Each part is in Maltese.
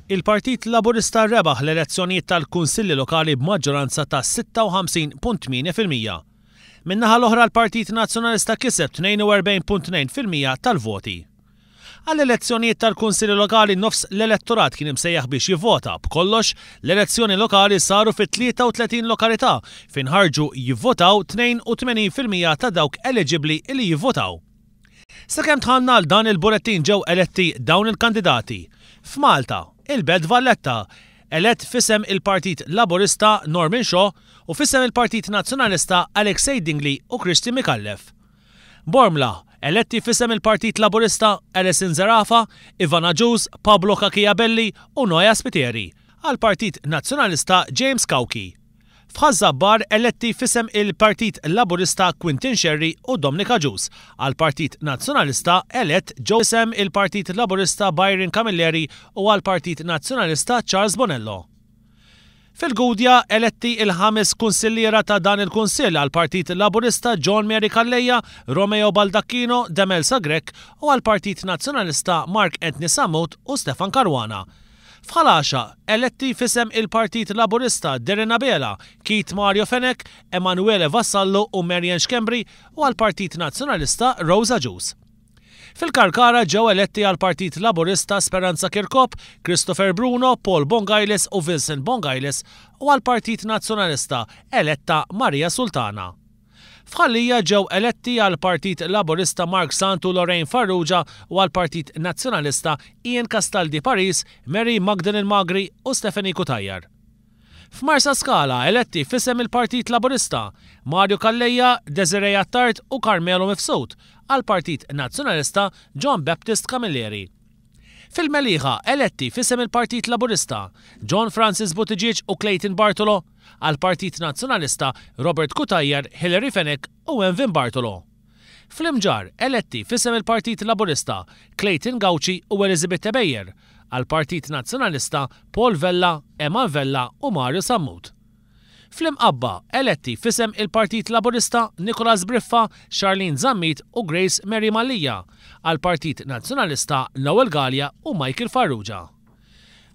Il-Partit Laburista rebaħ l-elezzjonijiet tal-Kunsilli Lokali b'maġġoranza ta' 56.8%. Min-naħa l-oħra l-Partit Nazzjonalista kiseb 42.2% tal-voti. Għall-elezzjonijiet tal-Kunsilli Lokali nofs l-elettorat kien imsejjaħ biex jivvota. B'kollox, l-elezzjoni lokali saru fi 33 lokalità fejn ħarġu jivvotaw 82% ta' dawk eliġibbli li jivvotaw. Sakemm dħalna għal dan il-bulettin ġew eletti dawn il-kandidati. F'Malta, il-Belt Valletta, elett f'isem il-Partit Laburista Norman Shaw u f'isem il-Partit Nazzjonalista Alexei Dingli u Christian Micallef. Bormla, eletti f'isem il-Partit Laburista Alison Zerafa, Ivan Agius, Pablo Cachia Belli u Noya Spiteri, għall-Partit Nazzjonalista James Cauchi. F'Ħaż-Żabbar eletti f'isem il-Partit Laburista Quinton Scerri u Dominic Agius, għall-Partit Nazzjonalista elett Joe f'isem il-Partit Laburista Byron Camilleri u għall-Partit Nazzjonalista Charles Bonello. Fil-Gudja eletti il-ħames kunsilliera ta' dan il-Kunsill għall-Partit Laburista John Mary Calleja, Romeo Baldacchino, Demelsa Grech u għall-Partit Nazzjonalista Mark Anthony Sammut u Stefan Caruana. F'Ħal Għaxaq, eletti f'isem il-Partit Laburista Darren Abela, Keith Mario Fenech, Emanuele Vassallo u Marianne Schembri u għall-Partit Nazzjonalista Rose Agius. Fil-Karkara ġew eletti għall-Partit Laburista Speranza Kirkop, Christopher Bruno, Paul Bongailes u Vincent Bongailes u għall-Partit Nazzjonalista eletta Maria Sultana. F'Ħal Lija ġew eletti għall-Partit Laburista Mark Sant u Lorraine Farrugia u għall-Partit Nazzjonalista Ian Castaldi Paris, Mary Magdalene Magri u Stephanie Cutajar. F'Marsaskala eletti f'isem il-Partit Laburista, Mario Calleja, Desiree Attard u Carmelo Mifsud, għall-Partit Nazzjonalista John Baptist Camilleri. Fil-Mellieħa eletti f'isem il-Partit Laburista, John Francis Buttigieg u Clayton Bartolo, għall-Partit Nazzjonalista Robert Cutajar, Hilary Fenech u Envin Bartolo. Fl-Imġarr eletti f'isem il-Partit Laburista, Clayton Gauci u Elizabeth Ebejer, għall-Partit Nazzjonalista Paul Vella, Eman Vella u Mario Sammut. Fl-Imqabba, eletti f'isem il-Partit Laburista Nicholas Briffa, Charlene Zammit u Grace Mary Mallia, għall-Partit Nazzjonalista Noel Galea u Michael Farrugia.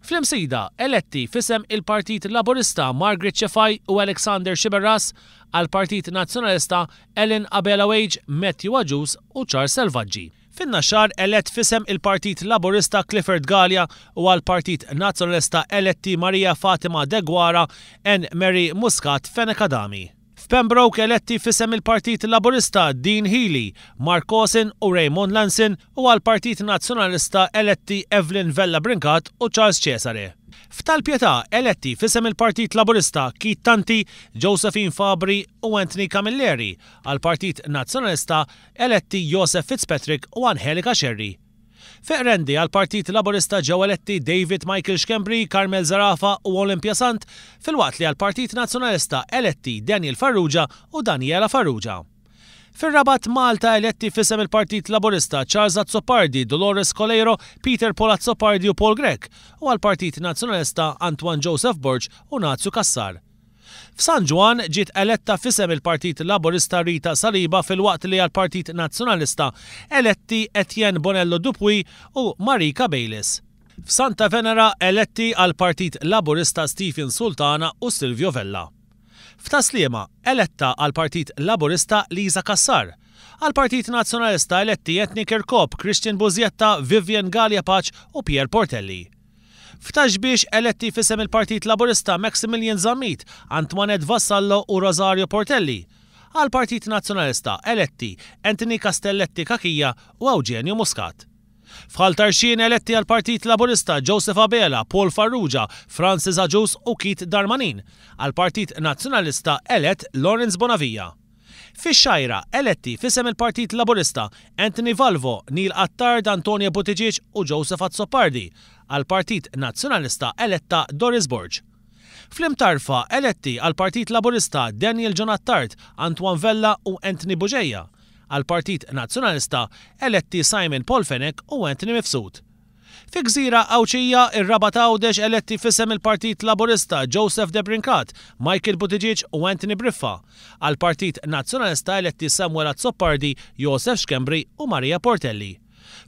Fl-Imsida, eletti f'isem il-Partit Laburista Margaret Cefai u Alexander Sciberras, għall-Partit Nazzjonalista Ellen Abela Wage, Matthew Agius u Charles Selvaggi. Fin-Naxxar elett f'isem il-Partit Laburista Clifford Galea u għall-Partit Nazzjonalista eletti Maria Fatima Deguara, Anne Marie Muscat Fenech Adami. F'Pembroke eletti f'isem il-Partit Laburista Dean Hili, Mark Cawson u Raymond Lanson u għall-Partit Nazzjonalista eletti Evelyn Vella Brincat u Charles Cesare. F'Tal-Pietà eletti f'isem il-Partit Laburista Keith Tanti, Josephine Fabri u Anthony Camilleri, għall-Partit Nazzjonalista Eletti Josef Fitzpatrick u Angelika Scerri. Fi Qrendi għall-Partit Laburista ġew eletti David Michael Schembri, Carmel Zerafa u Olympia Sant filwaqt li għall-Partit Nazzjonalista eletti Daniel Farrugia u Daniela Farrugia. Fir-Rabat Malta eletti f'isem il-Partit Laburista Charles Azzopardi, Dolores Coleiro, Peter Paul Azzopardi u Paul Grech u għall-Partit Nazzjonalista Antoine Joseph Borg u Nazju Cassar. F'San Ġwann ġiet eletta f'isem il-Partit Laburista Rita Saliba filwaqt li għall-Partit Nazzjonalista eletti Etienne Bonello Dupuy u Marika Bayliss. F'Santa Venera eletti għall-Partit Laburista Stephen Sultana u Silvio Vella. F'Tas-Sliema eletta għall-Partit Laburista Lisa Cassar. Għall-Partit Nazzjonalista eletti Anthony Kirkop, Christian Busietta, Vivian Galea Pace u Pierre Portelli. F'Ta' Xbiex eletti f'isem il-Partit Laburista Maximilian Zammit, Antoinette Vassallo u Rosario Portelli. Għall-Partit Nazzjonalista eletti Anthony Castelletti Cachia u Eugenio Muscat. F'Ħal Tarxien eletti għall-Partit Laburista Joseph Abela, Paul Farrugia, Francis Agius u Keith Darmanin. Għall-Partit Nazzjonalista elett Lawrence Bonavia. Fix-Xgħajra, eletti f'isem il-Partit Laburista, Anthony Valvo, Neil Attard, Antonia Buttigieg u Joseph Azzopardi. Għall-Partit Nazzjonalista eletta Doris Borg. Fl-Imtarfa, eletti għall-Partit Laburista Daniel John Attard, Antoine Vella u Anthony Bugeja. Għall-Partit Nazzjonalista eletti Simon Paul Fenech u Anthony Mifsud. Fi gżira Għawdxija, ir-Rabat Għawdex eletti f'isem il-Partit Laburista Joseph Debrincat, Michael Buttigieg u Anthony Briffa. Għall-Partit Nazzjonalista eletti Samuel Azzopardi, Josef Schembri u Maria Portelli.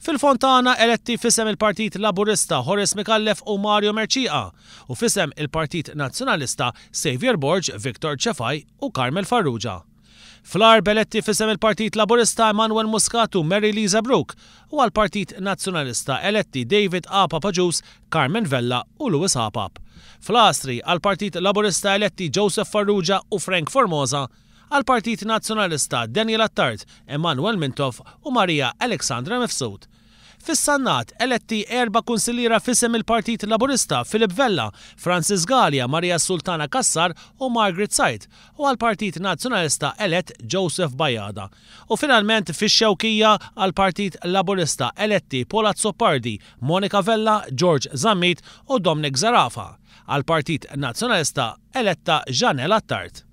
Fil-Fontana eletti f'isem il-Partit Laburista Horace Micallef u Mario Mercieca u f'isem il-Partit Nazzjonalista Saviour Borg, Victor Cefai u Carmel Farrugia. Fl-Għarb eletti f'isem il-Partit Laburista Emmanuel Muscat u Mary Lisa Brooke u għall-Partit Nazzjonalista eletti David Apap Agius, Carmen Vella u Louis Apap. Fl-Għasri għall-Partit Laburista eletti Joseph Farrugia u Frank Formosa, għall-Partit Nazzjonalista Daniel Attard, Emmanuel Mintoff u Maria Alexandra Mifsud. Fis-Sannat, eletti erba' kunsilliera f'isem il-Partit Laburista, Philip Vella, Francis Galea, Maria Sultana Cassar u Margaret Said, u għall-Partit Nazzjonalista elett Joseph Bajada. U finalment fix-Xewkija għall-Partit Laburista eletti Paul Azzopardi, Monica Vella, George Zammit u Dominic Zerafa. Għall-Partit Nazzjonalista eletta Jeanelle Attard.